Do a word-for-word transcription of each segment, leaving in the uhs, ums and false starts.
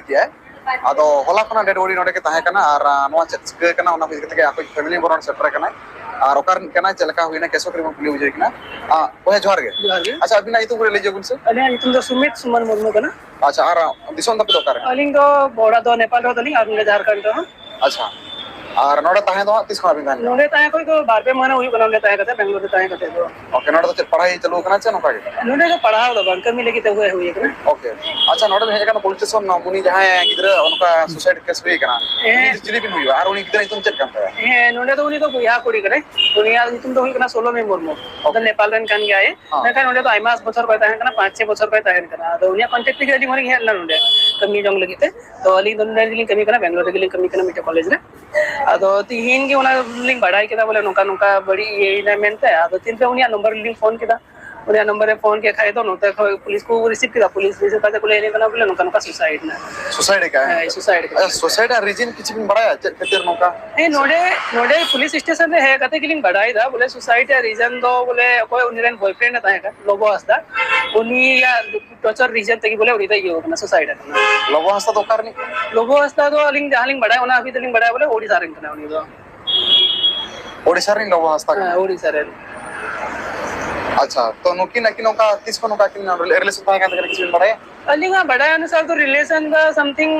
ᱠᱮᱜᱼᱟᱭ᱾ ᱟᱫᱚ ᱦᱚᱞᱟ ᱠᱷᱚᱱᱟᱜ ᱰᱮᱰ ᱵᱚᱰᱤ ᱱᱚᱰᱮ ᱜᱮ ᱛᱟᱦᱮᱸ ᱠᱟᱱᱟ᱾ ᱟᱨ ᱱᱚᱣᱟ ᱪᱮᱫ ᱪᱤᱠᱟᱹ ᱠᱟᱱᱟ, ᱚᱱᱟ ᱠᱚ ᱤᱫᱤ ᱠᱟᱛᱮ ᱟᱠᱚ ᱯᱷᱮᱢᱤᱞᱤ ᱢᱮᱢᱵᱟᱨ ᱥᱮᱴᱮᱨ ᱟᱠᱟᱱᱟᱭ᱾ ᱟᱨ ᱚᱠᱟ ᱨᱤᱱᱤᱡ ᱠᱟᱱᱟᱭ, ᱪᱮᱫ ᱞᱮᱠᱟ ᱦᱩᱭᱱᱟ, ᱠᱮᱥ ᱠᱚ ᱠᱩᱞᱤ ᱵᱩᱡᱷᱟᱹᱣ ᱠᱟᱱᱟ᱾ ᱵᱚᱭᱦᱟ, ᱡᱚᱦᱟᱨ ᱜᱮ᱾ ᱡᱚᱦᱟᱨ ᱜᱮ᱾ ᱟᱪᱪᱷᱟ, ᱟᱹᱵᱤᱱᱟᱜ ᱧᱩᱛᱩᱢ ᱠᱟᱹᱴᱤᱡ ᱞᱟᱹᱭ ᱧᱚᱜ ᱵᱤᱱ ᱥᱮ᱾ ᱟᱹᱞᱤᱧᱟᱜ ᱧᱩᱛᱩᱢ ᱫᱚ ᱥᱩᱢᱤᱛ ᱥᱩᱢᱟᱱ ᱢᱩᱨᱢᱩ ᱠᱟᱱᱟ᱾ ᱟᱪᱪᱷᱟ, ᱟᱨ ᱫᱤᱥᱚᱢ ᱫᱚ ᱚᱠᱟᱨᱮ? ᱟᱹᱞᱤᱧ ᱫᱚ ᱚᱲᱟᱜ ᱫᱚ ᱱᱮᱯᱟᱞ ᱨᱮ ᱛᱟᱹᱞᱤᱧ, ᱟᱨ ᱱᱚᱰᱮ ᱡᱷᱟᱲᱠᱷᱚᱸᱰ ᱨᱮᱦᱚᱸ᱾ ᱟᱪᱪᱷᱟ, ᱟᱨ ᱱᱚᱰᱮ ᱛᱟᱦᱮᱸ ᱫᱚ ᱦᱟᱸᱜ ᱛᱤᱥ ᱠᱷᱚᱱᱟᱜ ᱵᱤᱱ ᱛᱟᱦᱮᱸᱱ ᱠᱟᱱᱟ? ᱱᱚᱰᱮ ᱛᱟᱦᱮᱸ ᱠᱷᱚᱱ ᱫᱚ ᱵᱟᱨ ᱯᱮ ᱢᱟᱹᱦᱱᱟᱹ ᱦᱩᱭᱩᱜ ᱠᱟᱱᱟ, ᱱᱚᱰᱮ ᱛᱟᱦᱮᱸ ᱠᱟᱛᱮ, ᱵᱮᱝᱜᱟᱞᱳᱨ ᱨᱮ ᱛᱟᱦᱮᱸ ᱠᱟᱛᱮ ᱫᱚ᱾ ᱳᱠᱮ, ᱱᱚᱰᱮ ᱫᱚ ᱪᱮᱫ ᱯᱟᱲᱦᱟᱣ ᱪᱟᱹᱞᱩ ᱠᱟᱱᱟ ᱥᱮ ᱱᱚᱝᱠᱟ ᱜᱮ? ᱱᱚᱰᱮ ᱫᱚ ᱯᱟᱲᱦᱟᱣ ᱫᱚ ᱵᱟᱝ, ᱠᱟᱹᱢᱤ ᱞᱟᱹᱜᱤᱫ ᱛᱮ ᱦᱮᱡ ᱦᱩᱭ ᱠᱟᱱᱟ᱾ ᱳᱠᱮ, ᱟᱪᱪᱷᱟ, ᱱᱚᱰᱮ ᱵᱤᱱ ᱦᱮᱡ ᱟᱠᱟᱱᱟ ᱯᱩᱞᱤᱥ ᱥᱴᱮᱥᱚᱱ, ᱩᱱᱤ ᱡᱟᱦᱟᱸᱭ ᱜᱤᱫᱽᱨᱟᱹ ᱚᱱᱠᱟ ᱥᱩᱥᱟᱭᱤᱰ ᱠᱮᱥ ᱦᱩᱭ ᱠᱟᱱᱟ, ᱦᱮᱸ᱾ ᱩᱱᱤ ᱫᱚ ᱪᱤᱞᱤ ᱵᱤᱱ ᱦᱩᱭᱩᱜᱼᱟ? ᱟᱨ ᱩᱱᱤ ᱜᱤᱫᱽᱨᱟᱹ ᱧᱩᱛᱩᱢ ᱪᱮᱫ ᱠᱟᱱ ᱛᱟᱭᱟ? ᱦᱮᱸ, ᱱᱚᱰᱮ ᱫᱚ ᱩᱱᱤ ᱫᱚ ᱵᱚᱭᱦᱟ ᱠᱩᱲᱤ ᱠᱟᱱᱟᱭ᱾ ᱩᱱᱤᱭᱟᱜ ᱧᱩᱛᱩᱢ ᱫᱚ ᱦᱩᱭᱩᱜ ᱠᱟᱱᱟ ᱥᱳᱞᱳᱢᱤ ᱢᱩᱨᱢᱩ᱾ ᱳᱠᱮ᱾ ᱱᱮᱯᱟᱞ ᱨᱮᱱ ᱠᱟᱱ ᱜᱮᱭᱟᱭ᱾ ᱦᱮᱸ᱾ ᱢᱮᱱᱠᱷᱟᱱ ᱱᱚᱰᱮ ᱫᱚ ᱟᱭᱢᱟ ᱵᱚᱪᱷᱚᱨ ᱠᱷᱚᱱ ᱛᱟᱦᱮᱸᱱ ᱠᱟᱱᱟ, ᱯᱟᱸᱪ ᱪᱷᱚᱭ ᱵᱚᱪᱷᱚᱨ ᱠᱷᱚᱱ ᱛᱟᱦᱮᱸᱱ ᱠᱟᱱᱟ᱾ ᱟᱫᱚ ᱩᱱᱤᱭᱟᱜ ᱠᱚᱱᱴᱮᱠᱴ ᱛᱮᱜᱮ ᱟᱹᱞᱤᱧ ᱦᱚᱸᱞᱤᱧ ᱦᱮᱡ ᱞᱮᱱᱟ ᱱᱚᱰᱮ ᱠᱟᱹᱢᱤ ᱡᱚᱝ ᱞᱟᱹᱜᱤᱫ ᱛᱮ᱾ ᱛᱚ ᱟᱹᱞᱤᱧ ᱫᱚ ᱱᱚᱰᱮ ᱜᱮᱞᱤᱧ ᱠᱟᱹᱢᱤ ᱠᱟᱱᱟ, ᱵᱮᱝᱜᱟᱞᱳᱨ ᱨᱮᱜᱮᱞᱤᱧ ᱠᱟᱹᱢᱤ ᱠᱟᱱᱟ ᱢᱤᱫᱴᱮᱱ ᱠᱚᱞᱮᱡᱽ ᱨᱮ᱾ ᱟᱫᱚ ᱛᱤᱦᱤᱧ ᱜᱮ ᱚᱱᱟ ᱞᱤᱧ ᱵᱟᱲᱟᱭ ᱠᱮᱫᱟ ᱵᱚᱞᱮ ᱱᱚᱝᱠᱟ ᱱᱚᱝᱠᱟ ᱵᱟᱹᱲᱤᱡ ᱤᱭᱟᱹᱭᱮᱱᱟ ᱢᱮᱱᱛᱮ᱾ ᱟᱫᱚ ᱛᱤᱱᱨᱮ ᱩᱱᱤᱭᱟᱜ ᱱᱚᱢᱵᱚᱨ ᱨᱮᱞᱤᱧ ᱯᱷᱳᱱ ᱠᱮᱫᱟ, ᱩᱱᱤᱭᱟᱜ ᱱᱚᱢᱵᱚᱨ ᱨᱮ ᱯᱷᱳᱱ ᱠᱮᱫ ᱠᱷᱟᱡ ᱫᱚ ᱱᱚᱛᱮ ᱠᱷᱚᱱ ᱯᱩᱞᱤᱥ ᱠᱚ ᱨᱤᱥᱤᱵᱷ ᱠᱮᱫᱟ᱾ ᱯᱩᱞᱤᱥ ᱨᱤᱥᱤᱵᱷ ᱠᱟᱛᱮ ᱠᱚ ᱞᱟᱹᱭ ᱟᱹᱞᱤᱧ ᱠᱟᱱᱟ ᱵᱚᱞᱮ ᱱᱚᱝᱠᱟ ᱱᱚᱝᱠᱟ ᱥᱩᱥᱟᱭᱤᱰ ᱮᱱᱟ᱾ ᱥᱩᱥᱟᱭᱤᱰ ᱟᱠᱟᱫ? ᱦᱮᱸ, ᱥᱩᱥᱟᱭᱤᱰ ᱟᱠᱟᱫ᱾ ᱟᱪᱪᱷᱟ, ᱥᱩᱥᱟᱭᱤᱰ ᱨᱮᱭᱟᱜ ᱨᱤᱡᱤᱱ ᱠᱤᱪᱷᱩ ᱵᱤᱱ ᱵᱟᱲᱟᱭᱟ ᱪᱮᱫ ᱠᱷᱟᱹᱛᱤᱨ ᱱᱚᱝᱠᱟ? ᱦᱮᱸ, ᱱᱚᱰᱮ, ᱱᱚᱰᱮ ᱯᱩᱞᱤᱥ ᱥᱴᱮᱥᱚᱱ ᱨᱮ ᱦᱮᱡ ᱠᱟᱛᱮ ᱜᱮᱞᱤᱧ ᱵᱟᱲᱟᱭ ᱮᱫᱟ ᱵᱚᱞᱮ ᱥᱩᱥᱟᱭᱤᱰ ᱨᱮᱭᱟᱜ ᱨᱤᱡᱤᱱ ᱫᱚ ᱵᱚᱞᱮ ᱚᱠᱚᱭ ᱩᱱᱤ ᱨᱮᱱ ᱵᱚᱭᱯᱷᱨᱮᱱᱰ ᱮ ᱛᱟᱦᱮᱸ ᱠᱟᱱᱟ, ᱞᱚᱵᱚ ᱦᱟᱸᱥᱫᱟ, ᱩᱱᱤᱭᱟᱜ ᱴᱚᱨᱪᱟᱨ ᱨᱤᱡᱤᱱ ᱛᱮᱜᱮ ᱵᱚᱞᱮ ᱩᱱᱤ ᱫᱚᱭ ᱤᱭᱟᱹ ᱟᱠᱟᱱᱟ, ᱥᱩᱥᱟᱭᱤᱰ ᱟᱠᱟᱱᱟ᱾ ᱞᱚᱵᱚ ᱦᱟᱸᱥᱫᱟ ᱫᱚ ᱚᱠᱟ ᱨᱤᱱᱤᱡ ᱠᱟᱱᱟᱭ? ᱞᱚᱵᱚ ᱦᱟᱸᱥᱫᱟ ᱫᱚ ᱟᱹᱞᱤᱧ ᱡᱟᱦᱟᱸ ᱞᱤᱧ ᱵᱟᱲᱟᱭᱟ, ᱚᱱᱟ ᱦᱟᱹᱵᱤᱡ ᱫᱚᱞᱤᱧ ᱵᱟᱲᱟᱭᱟ ᱵᱚᱞᱮ ᱳᱰᱤᱥᱟ ᱨᱮᱱ ᱠᱟᱱᱟᱭ ᱩᱱᱤ ᱫᱚ᱾ ᱳᱰᱤᱥᱟ ᱨᱮᱱ ᱞᱚᱵᱚ ᱦᱟᱸᱥᱫᱟ ᱠᱟᱱᱟᱭ? ᱦᱮᱸ, ᱳᱰᱤᱥᱟ ᱨᱮᱱ᱾ ᱟᱪᱪᱷᱟ, ᱛᱚ ᱱᱩᱠᱤᱱ ᱟᱹᱠᱤᱱ ᱱᱚᱝᱠᱟ ᱛᱤᱥ ᱠᱷᱚᱱ ᱱᱚᱝᱠᱟ ᱟᱹᱠᱤᱱ ᱨᱤᱞᱮᱥᱚᱱ ᱛᱟᱦᱮᱸ ᱠᱟᱱ ᱛᱟᱹᱠᱤᱱᱟ, ᱠᱤᱪᱷᱩ ᱵᱤᱱ ᱵᱟᱲᱟᱭᱟ? ᱟᱹᱞᱤᱧᱟᱜ ᱵᱟᱰᱟᱭ ᱚᱱᱩᱥᱟᱨ ᱫᱚ ᱨᱤᱞᱮᱥᱚᱱ ᱫᱚ ᱥᱟᱢᱛᱷᱤᱝ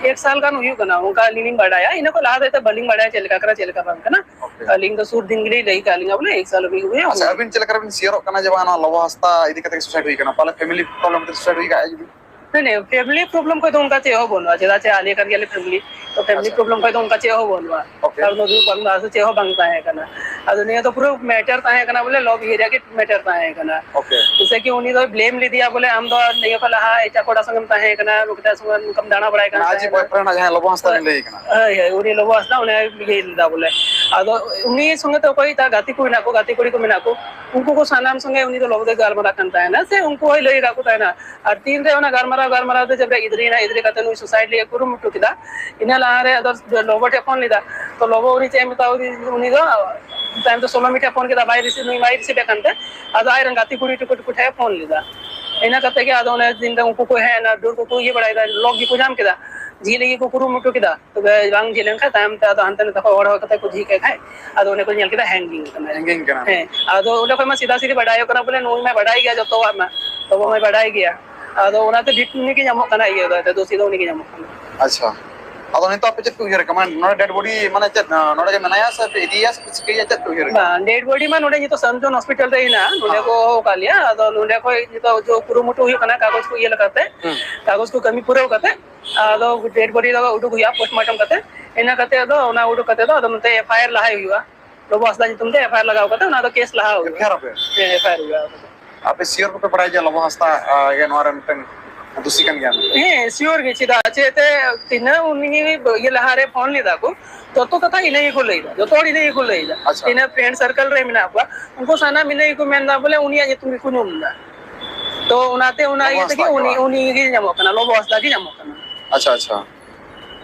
ᱮᱠ ᱥᱟᱞ ᱜᱟᱱ ᱦᱩᱭᱩᱜ ᱠᱟᱱᱟ, ᱚᱱᱠᱟ ᱟᱹᱞᱤᱧ ᱞᱤᱧ ᱵᱟᱰᱟᱭᱟ᱾ ᱤᱱᱟᱹ ᱠᱷᱚᱱ ᱞᱟᱦᱟ ᱫᱚ ᱮᱱᱛᱮᱫ ᱵᱟᱹᱞᱤᱧ ᱵᱟᱰᱟᱭᱟ ᱪᱮᱫ ᱞᱮᱠᱟ ᱠᱟᱱᱟ, ᱪᱮᱫ ᱞᱮᱠᱟ ᱵᱟᱝ ᱠᱟᱱᱟ᱾ ᱳᱠᱮ᱾ ᱟᱹᱞᱤᱧ ᱫᱚ ᱥᱩᱨ ᱫᱤᱱ ᱜᱮᱞᱤᱧ ᱞᱟᱹᱭ ᱠᱟᱜ ᱞᱤᱧᱟ ᱵᱚᱞᱮ ᱮᱠ ᱥᱟᱞ ᱦᱩᱭᱩᱜ ᱦᱩᱭᱩᱜ ᱟᱪᱪᱷᱟ, ᱠᱟᱱᱟ᱾ ᱟᱹᱵᱤᱱ ᱪᱮᱫ ᱞᱮᱠᱟ ᱵᱤᱱ ᱥᱤᱭᱳᱨᱚᱜ ᱠᱟᱱᱟ ᱡᱮ ᱵᱟᱝ ᱱᱚᱣᱟ ᱞᱚᱵᱚ ᱦᱟᱸᱥᱫᱟ ᱤᱫᱤ ᱠᱟᱛᱮ ᱜᱮ ᱥᱩᱥᱟᱭᱤᱰ ᱦᱩᱭ ᱠᱟᱱᱟ? ᱯᱟᱞᱮ ᱯᱷᱮᱢᱤᱞᱤ ᱯᱨᱚᱵᱞᱮᱢ ᱛᱮ ᱥᱩᱥᱟᱭᱤᱰ ᱦᱩᱭ ᱠᱟᱜᱼᱟ ᱡᱩᱫᱤ? ᱱᱮ, ᱱᱮ, ᱯᱷᱮᱢᱤᱞᱤ ᱯᱨᱚᱵᱞᱮᱢ ᱠᱷᱚᱡ ᱫᱚ ᱚᱱᱠᱟ ᱪᱮᱫ ᱦᱚᱸ ᱵᱟᱹᱱᱩᱜᱼᱟ, ᱪᱮᱫᱟᱜ ᱪᱮ ᱟᱞᱮ ᱠᱟᱱ ᱜᱮᱭᱟᱞᱮ ᱯᱷᱮᱢᱤᱞᱤ, ᱛᱚ ᱯᱷᱮᱢᱤᱞᱤ ᱟᱪᱪᱷᱟ᱾ ᱯᱨᱚᱵᱞᱮᱢ ᱠᱷᱚᱡ ᱫᱚ ᱚᱱᱠᱟ ᱪᱮᱫ ᱦᱚᱸ ᱵᱟᱹᱱᱩᱜᱼᱟ᱾ ᱳᱠᱮ᱾ ᱠᱟᱨᱚᱱ ᱩᱫᱩᱜ ᱵᱟᱝ ᱫᱚ ᱟᱥᱚ ᱪᱮᱫ ᱦᱚᱸ ᱵᱟᱝ ᱛᱟᱦᱮᱸ ᱠᱟᱱᱟ᱾ ᱟᱫᱚ ᱱᱤᱭᱟᱹ ᱫᱚ ᱯᱩᱨᱟᱹ ᱢᱮᱴᱟᱨ ᱛᱟᱦᱮᱸ ᱠᱟᱱᱟ ᱵᱚᱞᱮ ᱞᱚᱵ ᱤᱭᱟᱹ ᱨᱮᱭᱟᱜ ᱜᱮ ᱢᱮᱴᱟᱨ ᱛᱟᱦᱮᱸ ᱠᱟᱱᱟ᱾ ᱳᱠᱮ᱾ ᱡᱮᱭᱥᱮ ᱠᱤ ᱩᱱᱤ ᱫᱚᱭ ᱵᱞᱮᱢ ᱞᱮᱫᱮᱭᱟ ᱵᱚᱞᱮ, "ᱟᱢ ᱫᱚ ᱱᱤᱭᱟᱹ ᱠᱷᱚᱱ ᱞᱟᱦᱟ ᱮᱴᱟᱜ ᱠᱚᱲᱟ ᱥᱚᱸᱜᱮᱢ ᱛᱟᱦᱮᱸ ᱠᱟᱱᱟ, ᱱᱩᱠᱩᱴᱟᱜ ᱥᱚᱸᱜᱮ ᱱᱚᱝᱠᱟᱢ ᱫᱟᱬᱟ ᱵᱟᱲᱟᱭ ᱠᱟᱱ ᱢᱟᱱᱮ ᱟᱡ ᱡᱮ ᱛᱟᱦᱮᱸ ᱠᱟᱱᱟ?" ᱵᱚᱭᱯᱷᱨᱮᱱᱰ ᱟᱜ ᱡᱟᱦᱟᱸᱭ ᱞᱚᱵᱚ ᱦᱟᱸᱥᱫᱟ ᱵᱮᱱ ᱞᱟᱹᱭ ᱠᱟᱱᱟ? ᱦᱳᱭ, ᱦᱳᱭ, ᱩᱱᱤ ᱞᱚᱵᱚ ᱦᱟᱸᱥᱫᱟ ᱩᱱᱤ ᱤᱭᱟᱹᱭ ᱞᱮᱫᱟ ᱵᱚᱞᱮ᱾ ᱟᱫᱚ ᱩᱱᱤ ᱥᱚᱸᱜᱮ ᱛᱮ ᱚᱠᱚᱭ ᱮᱴᱟᱜ ᱜᱟᱛᱮ ᱠᱚ ᱢᱮᱱᱟᱜ ᱠᱚ, ᱜᱟᱛᱮ ᱠᱩᱲᱤ ᱠᱚ ᱢᱮᱱᱟᱜ ᱠᱚ, ᱩᱱᱠᱩ ᱠᱚ ᱥᱟᱱᱟᱢ ᱥᱚᱸᱜᱮ ᱩᱱᱤ ᱫᱚ ᱞᱚᱵᱚ ᱫᱚᱭ ᱜᱟᱞᱢᱟᱨᱟᱜ ᱠᱟᱱ ᱛᱟᱦᱮᱱᱟ, ᱥᱮ ᱩᱱᱠᱩ ᱦᱚᱸᱭ ᱞᱟᱹᱭ ᱟᱠᱟᱫ ᱠᱚ ᱛᱟᱦᱮᱱᱟ᱾ ᱟᱨ ᱛᱤᱱᱨᱮ ᱚᱱᱟ ᱜᱟᱞᱢᱟᱨᱟᱣ, ᱜᱟᱞᱢᱟᱨᱟᱣ ᱛᱮ ᱡᱚᱵᱽᱨᱟ ᱜᱤᱫᱽᱨᱟᱹᱭᱮᱱᱟ, ᱜᱤᱫᱽᱨᱟᱹ ᱠᱟᱛᱮ ᱱᱩᱭ ᱥᱩᱥᱟᱭᱤᱰ ᱞᱟᱹᱜᱤᱫ ᱠᱩᱨᱩᱢᱩᱴᱩ ᱠᱮᱫᱟ, ᱤᱱᱟᱹ ᱞᱟᱦᱟᱨᱮ ᱟᱫᱚ ᱞᱚᱵᱚ ᱴᱷᱮᱱ ᱯᱷᱳᱱ ᱞᱮᱫᱟ᱾ ᱛᱚ ᱞᱚᱵᱚ ᱩᱱᱤ ᱪᱮᱫ ᱮ ᱢᱮᱛᱟᱣ ᱩᱱᱤ ᱫᱚ ᱛᱟᱭᱚᱢ ᱛᱮ ᱥᱳᱞᱳᱢᱤ ᱴᱷᱮᱱ ᱯᱷᱳᱱ ᱠᱮᱫᱟ, ᱵᱟᱭ ᱨᱤᱥᱤᱵᱷ, ᱱᱩᱭ ᱵᱟᱭ ᱨᱤᱥᱤᱵᱷ ᱮᱫ ᱠᱟᱱ ᱛᱮ, ᱟᱫᱚ ᱟᱡᱨᱮᱱ ᱜᱟᱛᱮ ᱠᱩᱲᱤ ᱴᱩᱠᱩ ᱴᱩᱠᱩ ᱴᱷᱮᱱ ᱮ ᱯᱷᱳᱱ ᱞᱮᱫᱟ᱾ ᱤᱱᱟᱹ ᱠᱟᱛᱮ ᱜᱮ ᱟᱫᱚ ᱚᱱᱮ ᱫᱤᱱ ᱫᱚ ᱩᱱᱠᱩ ᱠᱚ ᱦᱮᱡ ᱮᱱᱟ, ᱰᱟᱹᱨ ᱠᱚᱠᱚ ᱤᱭᱟᱹ ᱵᱟᱲᱟᱭᱮᱫᱟ, ᱞᱚᱠ ᱜᱮᱠᱚ ᱧᱟᱢ ᱠᱮᱫᱟ, ᱡᱷᱤᱡ ᱞᱟᱹᱜᱤᱫ ᱠᱚ ᱠᱩᱨᱩᱢᱩᱴᱩ ᱠᱮᱫᱟ᱾ ᱛᱚᱵᱮ ᱵᱟᱝ ᱡᱷᱤᱡ ᱞᱮᱱᱠᱷᱟᱱ ᱛᱟᱭᱚᱢ ᱛᱮ ᱟᱫᱚ ᱦᱟᱱᱛᱮ ᱱᱟᱛᱮ ᱠᱷᱚᱱ ᱦᱚᱲ ᱦᱚᱲ ᱠᱟᱛᱮ ᱠᱚ ᱡᱷᱤᱡ ᱠᱮᱫ ᱠᱷᱟᱡ ᱟᱫᱚ ᱚᱱᱮ ᱠᱚ ᱧᱮᱞ ᱠᱮᱫᱟ ᱦᱮᱝᱜᱤᱝ ᱠᱟᱱᱟ᱾ ᱦᱮᱸ, ᱟᱫᱚ ᱚᱸᱰᱮ ᱠᱷᱚᱱ ᱢᱟ ᱥᱤᱫᱷᱟ ᱥᱤᱫᱷᱤ ᱵᱟᱰᱟᱭᱚᱜ ᱠᱟᱱᱟ ᱵᱚᱞᱮ ᱱᱩᱭ ᱢᱟ ᱵᱟᱰᱟᱭ ᱜᱮᱭᱟ ᱡᱚᱛᱚᱣᱟᱜ ᱢᱟ, ᱛᱚᱵᱮ ᱢᱟᱭ ᱵᱟᱰᱟᱭ ᱜᱮᱭᱟ᱾ ᱟᱫᱚ ᱚᱱᱟᱛᱮ ᱩᱱᱤ ᱜᱮ ᱧᱟᱢᱚᱜ ᱠᱟᱱᱟ, ᱤᱭᱟᱹ ᱫᱚ ᱫᱳᱥᱤ ᱫᱚ ᱩᱱᱤ ᱜᱮ ᱧᱟᱢᱚᱜ ᱠᱟᱱᱟ᱾ ᱟᱪᱪᱷᱟ, ᱟᱫᱚ ᱱᱤᱛᱚᱜ ᱟᱯᱮ ᱪᱮᱫ ᱯᱮ ᱩᱭᱦᱟᱹᱨ ᱠᱟᱜᱼᱟ? ᱢᱟᱱᱮ ᱱᱚᱰᱮ ᱰᱮᱰ ᱵᱚᱰᱤ ᱢᱟᱱᱮ ᱪᱮᱫ, ᱱᱚᱰᱮ ᱜᱮ ᱢᱮᱱᱟᱭᱟ ᱥᱮ ᱯᱮ ᱤᱫᱤᱭᱟ ᱥᱮ ᱯᱮ ᱪᱤᱠᱟᱹᱭᱟ, ᱪᱮᱫ ᱯᱮ ᱩᱭᱦᱟᱹᱨ ᱠᱟᱜᱼᱟ? ᱵᱟᱝ, ᱰᱮᱰ ᱵᱚᱰᱤ ᱢᱟ ᱱᱚᱰᱮ ᱱᱤᱛᱚᱜ ᱥᱟᱱᱛᱚᱱ ᱦᱚᱥᱯᱤᱴᱟᱞ ᱨᱮ ᱦᱮᱱᱟᱜᱼᱟ, ᱱᱚᱰᱮ ᱠᱚ ᱦᱚᱦᱚ ᱟᱠᱟᱫ ᱞᱮᱭᱟ᱾ ᱟᱫᱚ ᱱᱚᱰᱮ ᱠᱷᱚᱡ ᱱᱤᱛᱚᱜ ᱡᱚ ᱠᱩᱨᱩᱢᱩᱴᱩ ᱦᱩᱭᱩᱜ ᱠᱟᱱᱟ, ᱠᱟᱜᱚᱡᱽ ᱠᱚ ᱤᱭᱟᱹ ᱞᱮᱠᱟᱛᱮ, ᱠᱟᱜᱚᱡᱽ ᱠᱚ ᱠᱟᱹᱢᱤ ᱯᱩᱨᱟᱹᱣ ᱠᱟᱛᱮ ᱟᱫᱚ ᱰᱮᱰ ᱵᱚᱰᱤ ᱫᱚ ᱩᱰᱩᱠ ᱦᱩᱭᱩᱜᱼᱟ ᱯᱳᱥᱴᱢᱚᱨᱴᱮᱢ ᱠᱟᱛᱮ᱾ ᱤᱱᱟᱹ ᱠᱟᱛᱮ ᱟᱫᱚ ᱚᱱᱟ ᱩᱰᱩᱠ ᱠᱟᱛᱮ ᱫᱚ ᱟᱫᱚ ᱱᱚᱛᱮ ᱮᱯᱷ ᱟᱭ ᱟᱨ ᱞᱟᱦᱟᱭ ᱦᱩᱭᱩᱜᱼᱟ, ᱞᱚᱵᱚ ᱦᱟᱸᱥᱫᱟ ᱧᱩᱛᱩᱢ ᱛᱮ ᱮᱯᱷ ᱟᱭ ᱟᱨ ᱞᱟᱜᱟᱣ ᱠᱟᱛᱮ ᱚᱱᱟ ᱫᱚ ᱠᱮᱥ ᱞᱟᱦᱟ ᱦᱩᱭᱩᱜᱼᱟ᱾ ᱮᱯᱷ ᱟᱭ ᱟᱨ ᱟᱯᱮ? ᱦᱮᱸ, ᱮᱯᱷ ᱟᱭ ᱟᱨ ᱦᱩᱭᱩᱜᱼᱟ᱾ ᱟᱯᱮ ᱥᱤᱭᱳᱨ ᱠᱚᱯᱮ ᱵᱟᱲᱟᱭᱟ ᱡᱮ ᱞᱚᱵᱚ ᱦᱟᱸᱥᱫᱟ, ᱟ, ᱜᱮ ᱱᱚᱣᱟ ᱨᱮ ᱢᱤᱫᱴᱟᱝ ᱫᱩᱥᱤ ᱠᱟᱱ ᱜᱮᱭᱟ ᱢᱮᱱᱛᱮ? ᱦᱮᱸ, ᱥᱤᱭᱳᱨ ᱜᱮ᱾ ᱪᱮᱫᱟᱜ ᱪᱮ ᱮᱱᱛᱮ ᱛᱤᱱᱟᱹᱜ ᱩᱱᱤ ᱤᱭᱟᱹ ᱞᱟᱦᱟᱨᱮ ᱯᱷᱳᱱ ᱞᱮᱫᱟ ᱠᱚ, ᱡᱚᱛᱚ ᱠᱟᱛᱷᱟ ᱤᱱᱟᱹ ᱜᱮᱠᱚ ᱞᱟᱹᱭᱫᱟ, ᱡᱚᱛᱚ ᱦᱚᱲ ᱤᱱᱟᱹ ᱜᱮᱠᱚ ᱞᱟᱹᱭᱫᱟ᱾ ᱟᱪᱪᱷᱟ᱾ ᱛᱤᱱᱟᱹᱜ ᱯᱷᱨᱮᱱᱰ ᱥᱟᱨᱠᱮᱞ ᱨᱮ ᱢᱮᱱᱟᱜ ᱠᱚᱣᱟ, ᱩᱱᱠᱩ ᱥᱟᱱᱟᱢ ᱤᱱᱟᱹ ᱜᱮᱠᱚ ᱢᱮᱱᱫᱟ ᱵᱚᱞᱮ ᱩᱱᱤᱭᱟᱜ ᱧᱩᱛᱩᱢ ᱜᱮᱠᱚ ᱧᱩᱢ ᱮᱫᱟ᱾ ᱛᱚ ᱚᱱᱟᱛᱮ ᱚᱱᱟ ᱞᱚᱵᱚ ᱤᱭᱟᱹ ᱛᱮᱜᱮ ᱦᱟᱸᱥᱫᱟ ᱜᱮ ᱩᱱᱤ, ᱵᱟᱝ? ᱩᱱᱤ ᱜᱮ ᱧᱟᱢᱚᱜ ᱠᱟᱱᱟ, ᱞᱚᱵᱚ ᱦᱟᱸᱥᱫᱟ ᱜᱮ ᱧᱟᱢᱚᱜ ᱠᱟᱱᱟ᱾ ᱟᱪᱪᱷᱟ, ᱟᱪᱪᱷᱟ᱾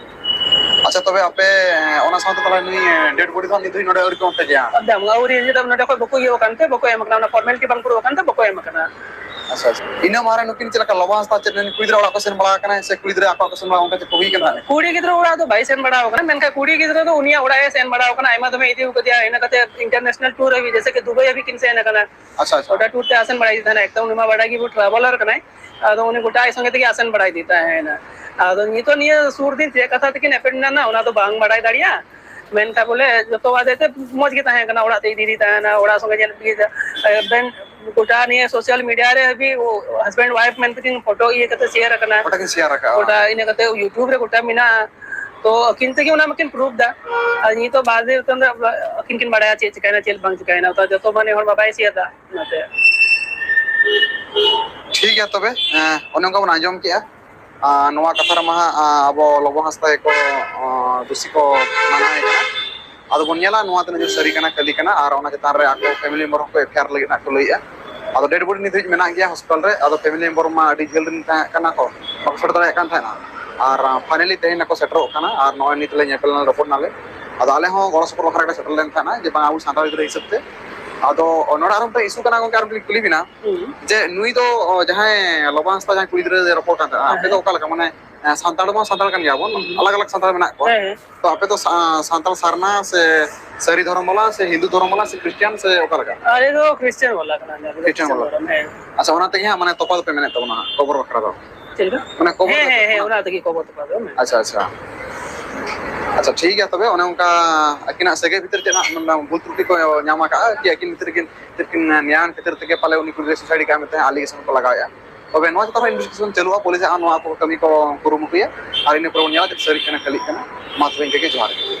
ᱟᱪᱪᱷᱟ, ᱛᱚᱵᱮ ᱟᱯᱮ, ᱮ, ᱚᱱᱟ ᱥᱟᱶᱛᱮ ᱛᱟᱦᱚᱞᱮ ᱱᱩᱭ, ᱮ, ᱰᱮᱰ ᱵᱚᱰᱤ ᱫᱚ ᱱᱤᱛ ᱫᱷᱟᱹᱵᱤᱡ ᱱᱚᱰᱮ ᱟᱹᱣᱨᱤ ᱯᱮ ᱚᱢᱚᱱ ᱦᱚᱪᱚᱭᱟ? ᱮᱠᱫᱚᱢ ᱟᱹᱣᱨᱤ, ᱱᱤᱛ ᱫᱷᱟᱹᱵᱤᱡ ᱱᱚᱰᱮ ᱠᱷᱚᱡ ᱵᱟᱠᱚ ᱤᱭᱟᱹ ᱟᱠᱟᱱ ᱛᱮ ᱵᱟᱠᱚ ᱮᱢ ᱟᱠᱟᱱᱟ, ᱚᱱᱟ ᱯᱷᱚᱨᱢᱮᱞᱤᱴᱤ ᱵᱟᱝ ᱯᱩᱨᱟᱹᱣ ᱟᱠᱟᱱ ᱛᱮ ᱵᱟᱠᱚ ᱮᱢ ᱟᱠᱟᱱᱟ᱾ ᱟᱪᱪᱷᱟ, ᱟᱪᱪᱷᱟ᱾ ᱤᱱᱟᱹ ᱢᱟᱲᱟᱝ ᱨᱮ ᱱᱩᱠᱤᱱ ᱪᱮᱫ ᱞᱮᱠᱟ ᱞᱚᱵᱚ ᱦᱟᱸᱥᱫᱟ ᱪᱮᱫ ᱱᱩᱠᱤᱱ ᱠᱩᱲᱤ ᱜᱤᱫᱽᱨᱟᱹ ᱚᱲᱟᱜ ᱠᱚ ᱥᱮᱱ ᱵᱟᱲᱟ ᱟᱠᱟᱱᱟ ᱥᱮ ᱠᱩᱲᱤ ᱜᱤᱫᱽᱨᱟᱹ ᱟᱠᱚ ᱟᱠᱚ ᱥᱮᱱ ᱵᱟᱲᱟ ᱚᱱᱠᱟ ᱪᱮᱫ ᱠᱚ ᱦᱩᱭ ᱠᱟᱱ ᱛᱟᱦᱮᱸᱫ? ᱠᱩᱲᱤ ᱜᱤᱫᱽᱨᱟᱹ ᱚᱲᱟᱜ ᱫᱚ ᱵᱟᱭ ᱥᱮᱱ ᱵᱟᱲᱟ ᱟᱠᱟᱱᱟ, ᱢᱮᱱᱠᱷᱟᱱ ᱠᱩᱲᱤ ᱜᱤᱫᱽᱨᱟᱹ ᱫᱚ ᱩᱱᱤᱭᱟᱜ ᱚᱲᱟᱜ ᱮ ᱥᱮᱱ ᱵᱟᱲᱟ ᱟᱠᱟᱱᱟ, ᱟᱭᱢᱟ ᱫᱚᱢᱮ ᱤᱫᱤ ᱟᱠᱟᱫᱮᱭᱟ, ᱤᱱᱟᱹ ᱠᱟᱛᱮ ᱤᱱᱴᱟᱨᱱᱮᱥᱱᱟᱞ ᱴᱩᱨ ᱦᱟᱹᱵᱤᱡ, ᱡᱮᱭᱥᱮ ᱠᱤ ᱫᱩᱵᱟᱭ ᱦᱟᱹᱵᱤᱡ ᱠᱤᱱ ᱥᱮᱱ ᱟᱠᱟᱱᱟ᱾ ᱟᱪᱪᱷᱟ, ᱟᱪᱪᱷᱟ᱾ ᱚᱱᱟ ᱴᱩᱨ ᱛᱮ ᱟᱥᱮᱱ ᱵᱟᱲᱟᱭᱮᱫ ᱛᱟᱦᱮᱱᱟ, ᱮᱠᱫᱚᱢ ᱩᱱᱤ ᱢᱟ ᱵᱟᱰᱟᱭ ᱜᱮ, ᱵᱩ ᱴᱨᱟᱵᱷᱮᱞᱟᱨ ᱠᱟᱱᱟᱭ᱾ ᱟᱫᱚ ᱩᱱᱤ ᱜᱚᱴᱟ ᱟᱡ ᱥᱚᱸᱜᱮ ᱛᱮᱜᱮ ᱟᱥᱮᱱ ᱵᱟᱲᱟᱭ ᱤᱫᱤ ᱛᱟᱦᱮᱱᱟ᱾ ᱟᱫᱚ ᱱᱤᱛᱚᱜ ᱱᱤᱭᱟᱹ ᱥᱩᱨ ᱫᱤᱱ ᱪᱮᱫ ᱠᱟᱛᱷᱟ ᱛᱮᱠᱤᱱ ᱮᱯᱮᱱ ᱮᱱᱟ, ᱚᱱᱟ ᱫᱚ ᱵᱟᱝ ᱵᱟᱰᱟᱭ ᱫᱟᱲᱮᱭᱟᱜᱼᱟ᱾ ᱢᱮᱱᱠᱷᱟᱱ ᱵᱚᱞᱮ ᱡᱚᱛᱚ ᱟᱫᱮ ᱛᱮ ᱢᱚᱡᱽ ᱜᱮ ᱛᱟᱦᱮᱸ ᱠᱟᱱᱟ, ᱚᱲᱟᱜ ᱛᱮ ᱤᱫᱤ ᱤᱫᱤ ᱛᱟᱦᱮᱱᱟ, ᱚᱲᱟᱜ ᱥᱚᱸᱜᱮ ᱧᱮᱞ ᱤᱫᱤ ᱮᱫᱟ᱾ ᱟᱵᱮᱱ ᱜᱚᱴᱟ ᱱᱤᱭᱟᱹ ᱥᱳᱥᱟᱞ ᱢᱤᱰᱤᱭᱟ ᱨᱮ ᱦᱟᱹᱵᱤᱡ ᱦᱟᱥᱵᱮᱱᱰ ᱣᱟᱭᱤᱯ ᱢᱮᱱᱛᱮ ᱠᱤᱱ ᱯᱷᱳᱴᱳ ᱤᱭᱟᱹ ᱠᱟᱛᱮ ᱥᱮᱭᱟᱨ ᱟᱠᱟᱱᱟ᱾ ᱜᱚᱴᱟ ᱠᱤᱱ ᱥᱮᱭᱟᱨ ᱟᱠᱟᱜᱼᱟ᱾ ᱜᱚᱴᱟ ᱤᱱᱟᱹ ᱠᱟᱛᱮ ᱭᱩᱴᱩᱵᱽ ᱨᱮ ᱜᱚᱴᱟ ᱢᱮᱱᱟᱜᱼᱟ᱾ ᱛᱚ ᱟᱹᱠᱤᱱ ᱛᱮᱜᱮ ᱚᱱᱟ ᱢᱟᱠᱤᱱ ᱯᱨᱩᱯᱷ ᱫᱟ᱾ ᱟᱨ ᱱᱤᱛᱚᱜ ᱵᱟᱫᱮ ᱩᱛᱟᱹᱨ ᱫᱚ ᱟᱹᱠᱤᱱ ᱠᱤᱱ ᱵᱟᱲᱟᱭᱟ ᱪᱮᱫ ᱪᱤᱠᱟᱭᱱᱟ, ᱪᱮᱫ ᱵᱟᱝ ᱪᱤᱠᱟᱭᱱᱟ, ᱛᱚ ᱡᱚᱛᱚ ᱢᱟᱱᱮ ᱦᱚᱲ ᱵᱟᱵᱟᱭ ᱥᱮᱭᱟᱨ ᱫᱟ᱾ ᱚᱱᱟᱛᱮ᱾ ᱴᱷᱤᱠ ᱜᱮᱭᱟ ᱛᱚᱵᱮ, ᱮᱸ, ᱚᱱᱮ ᱚᱱᱠᱟ ᱵᱚᱱ ᱟᱸᱡᱚᱢ ᱠᱮᱜᱼᱟ᱾ ᱟᱸ, ᱱᱚᱣᱟ ᱠᱟᱛᱷᱟ ᱨᱮᱢᱟ ᱦᱟᱸᱜ, ᱟᱸ, ᱟᱵᱚ ᱞᱚᱵᱚ ᱦᱟᱸᱥᱫᱟ ᱜᱮᱠᱚ, ᱟᱸ, ᱫᱩᱥᱤ ᱠᱚ ᱢᱟᱱᱟᱣᱮ ᱠᱟᱱᱟ᱾ ᱟᱫᱚ ᱵᱚᱱ ᱧᱮᱞᱟ ᱱᱚᱣᱟ ᱛᱤᱱᱟᱹᱜ ᱡᱳᱨ ᱥᱟᱹᱨᱤ ᱠᱟᱱᱟ, ᱠᱷᱟᱹᱞᱤ ᱠᱟᱱᱟ, ᱟᱨ ᱚᱱᱟ ᱪᱮᱛᱟᱱ ᱨᱮ ᱟᱠᱚ ᱯᱷᱮᱢᱤᱞᱤ ᱢᱮᱢᱵᱟᱨ ᱦᱚᱸᱠᱚ ᱮᱯᱷ ᱟᱭ ᱟᱨ ᱞᱟᱹᱜᱤᱫ ᱦᱟᱸᱜ ᱠᱚ ᱞᱟᱹᱭᱮᱜᱼᱟ᱾ ᱟᱫᱚ ᱰᱮᱰ ᱵᱚᱰᱤ ᱱᱤᱛ ᱫᱷᱟᱹᱵᱤᱡ ᱢᱮᱱᱟᱜ ᱜᱮᱭᱟ ᱦᱚᱥᱯᱤᱴᱟᱞ ᱨᱮ᱾ ᱟᱫᱚ ᱯᱷᱮᱢᱤᱞᱤ ᱢᱮᱢᱵᱟᱨ ᱢᱟ ᱟᱹᱰᱤ ᱡᱷᱟᱹᱞ ᱨᱮᱱ ᱛᱟᱦᱮᱸ ᱠᱟᱱᱟ ᱠᱚ, ᱵᱟᱠᱚ ᱥᱮᱴᱮᱨ ᱫᱟᱲᱮᱭᱟᱜ ᱠᱟᱱ ᱛᱟᱦᱮᱱᱟ, ᱟᱨ, ᱟᱸ, ᱯᱷᱟᱭᱱᱟᱞᱤ ᱛᱮᱦᱮᱧ ᱱᱟᱠᱚ ᱥᱮᱴᱮᱨᱚᱜ ᱠᱟᱱᱟ, ᱟᱨ ᱱᱚᱜᱼᱚᱭ ᱱᱤᱛ ᱞᱮ ᱧᱮᱯᱮᱞ ᱱᱟᱞᱮ, ᱨᱚᱯᱚᱲ ᱱᱟᱞᱮ᱾ ᱟᱫᱚ ᱟᱞᱮ ᱦᱚᱸ ᱜᱚᱲᱚ ᱥᱚᱯᱚᱦᱚᱫ ᱵᱟᱠᱷᱨᱟ ᱜᱮᱞᱮ ᱥᱮᱴᱮᱨ ᱞᱮᱱ ᱛᱟᱦᱮᱱᱟ, ᱡᱮ ᱵᱟᱝ ᱟᱵᱚ ᱥᱟᱱᱛᱟᱲ ᱜᱤᱫᱽᱨᱟᱹ ᱦᱤᱥᱟᱹᱵ ᱛᱮ ᱟᱫᱚ ᱱᱚᱰᱮ ᱟᱨ ᱢᱤᱫᱴᱮᱱ ᱤᱥᱩ ᱠᱟᱱᱟ ᱜᱚᱝᱠᱮ, ᱟᱨ ᱢᱤᱫᱴᱮᱱ ᱠᱩᱞᱤ ᱵᱤᱱᱟ, ᱦᱩᱸ᱾ ᱡᱮ ᱱᱩᱭ ᱫᱚ, ᱚ, ᱡᱟᱦᱟᱸᱭ ᱞᱚᱵᱟ ᱦᱟᱸᱥᱫᱟ, ᱡᱟᱦᱟᱸᱭ ᱠᱩᱲᱤ ᱜᱤᱫᱽᱨᱟᱹ ᱨᱚᱯᱚᱲ ᱠᱟᱱ ᱛᱟᱦᱮᱸᱱᱟ, ᱦᱮᱸ, ᱟᱯᱮ ᱫᱚ ᱦᱮᱸ᱾ ᱚᱠᱟ ᱞᱮᱠᱟ, ᱢᱟᱱᱮ, ᱮ, ᱥᱟᱱᱛᱟᱲ ᱢᱟ ᱥᱟᱱᱛᱟᱲ ᱠᱟᱱ ᱜᱮᱭᱟ ᱵᱚᱱ, ᱦᱩᱸ᱾ ᱟᱞᱟᱜᱽ ᱟᱞᱟᱜᱽ ᱥᱟᱱᱛᱟᱲ ᱢᱮᱱᱟᱜ ᱠᱚᱣᱟ᱾ ᱦᱮᱸ, ᱦᱮᱸ᱾ ᱛᱚ ᱟᱯᱮ ᱫᱚ ᱥᱟ-, ᱥᱟᱱᱛᱟᱲ ᱥᱟᱨᱱᱟ ᱥᱮ ᱥᱟᱹᱨᱤ ᱫᱷᱚᱨᱚᱢ ᱵᱟᱞᱟ ᱥᱮ ᱦᱤᱱᱫᱩ ᱫᱷᱚᱨᱚᱢ ᱵᱟᱞᱟ ᱥᱮ ᱠᱷᱨᱤᱥᱴᱤᱭᱟᱱ ᱥᱮ ᱚᱠᱟ ᱞᱮᱠᱟ? ᱟᱞᱮ ᱫᱚ ᱠᱷᱨᱤᱥᱴᱤᱭᱟᱱ ᱵᱟᱞᱟ ᱠᱟᱱᱟᱞᱮ, ᱟᱞᱮ ᱫᱚ ᱠᱷᱨᱤᱥᱴᱤᱭᱟᱱ ᱠᱷᱨᱤᱥᱴᱤᱭᱟᱱ ᱵᱟᱞᱟ᱾ ᱫᱷᱚᱨᱚᱢ, ᱦᱮᱸ᱾ ᱟᱪᱪᱷᱟ, ᱚᱱᱟ ᱛᱮᱜᱮ ᱦᱟᱸᱜ, ᱢᱟᱱᱮ, ᱛᱚᱯᱟ ᱫᱚᱯᱮ ᱢᱮᱱᱮᱫ ᱛᱟᱵᱚᱱᱟ ᱦᱟᱸᱜ, ᱠᱚᱵᱚᱨ ᱵᱟᱠᱷᱨᱟ ᱫᱚ᱾ ᱪᱮᱫ ᱞᱮᱠᱟ? ᱢᱟᱱᱮ, ᱠᱚᱵᱚᱨ ᱦᱮᱸ, ᱫᱚ ᱦᱮᱸ, ᱦᱮᱸ, ᱚᱱᱟ ᱚᱱᱟ ᱛᱮᱜᱮ ᱠᱚᱵᱚᱨ ᱛᱚᱯᱟ ᱫᱚ ᱢᱮᱱᱟᱜᱼᱟ᱾ ᱟᱪᱪᱷᱟ, ᱟᱪᱪᱷᱟ᱾ ᱟᱪᱪᱷᱟ, ᱴᱷᱤᱠ ᱜᱮᱭᱟ ᱛᱚᱵᱮ, ᱚᱱᱮ ᱚᱱᱠᱟ ᱟᱹᱠᱤᱱᱟᱜ ᱥᱟᱹᱜᱟᱹᱭ ᱵᱷᱤᱛᱤᱨ ᱪᱮᱫ ᱦᱟᱸᱜ, ᱢᱟᱱᱮ, ᱵᱷᱩᱞ ᱛᱨᱩᱴᱤ ᱠᱚ ᱧᱟᱢ ᱟᱠᱟᱫᱼᱟ ᱠᱤ ᱟᱹᱠᱤᱱ ᱵᱷᱤᱛᱤᱨ ᱠᱤᱱ, ᱪᱮᱫ ᱠᱤᱱ ᱱᱮᱭᱟᱣᱮᱱ ᱠᱷᱟᱹᱛᱤᱨ ᱛᱮᱜᱮ ᱯᱟᱞᱮ ᱩᱱᱤ ᱠᱩᱲᱤ ᱜᱤᱫᱽᱨᱟᱹ suicide ᱠᱟᱜᱼᱟ ᱢᱮᱱᱛᱮ ᱦᱟᱸᱜ allegation ᱠᱚ ᱞᱟᱜᱟᱣᱮᱫᱼᱟ᱾ ᱛᱚᱵᱮ ᱱᱚᱣᱟ ᱪᱮᱛᱟᱱ ᱨᱮ investigation ᱪᱟᱹᱞᱩᱜᱼᱟ, ᱯᱩᱞᱤᱥ ᱦᱟᱸᱜ ᱱᱚᱣᱟ ᱠᱚ ᱠᱟᱹᱢᱤ ᱠᱚ ᱠᱩᱨᱩᱢᱩᱴᱩᱭᱟ, ᱟᱨ ᱤᱱᱟᱹ ᱯᱚᱨᱮ ᱵᱚᱱ ᱧᱮᱞᱟ ᱪᱮᱫ ᱥᱟᱹᱨᱤᱜ ᱠᱟᱱᱟ, ᱠᱷᱟᱹᱞᱤᱜ ᱠᱟᱱᱟ᱾ ᱢᱟ ᱛᱚᱵᱮ ᱤᱱᱠᱟᱹ ᱜᱮ, ᱡᱚᱦᱟᱨ ᱜᱮ᱾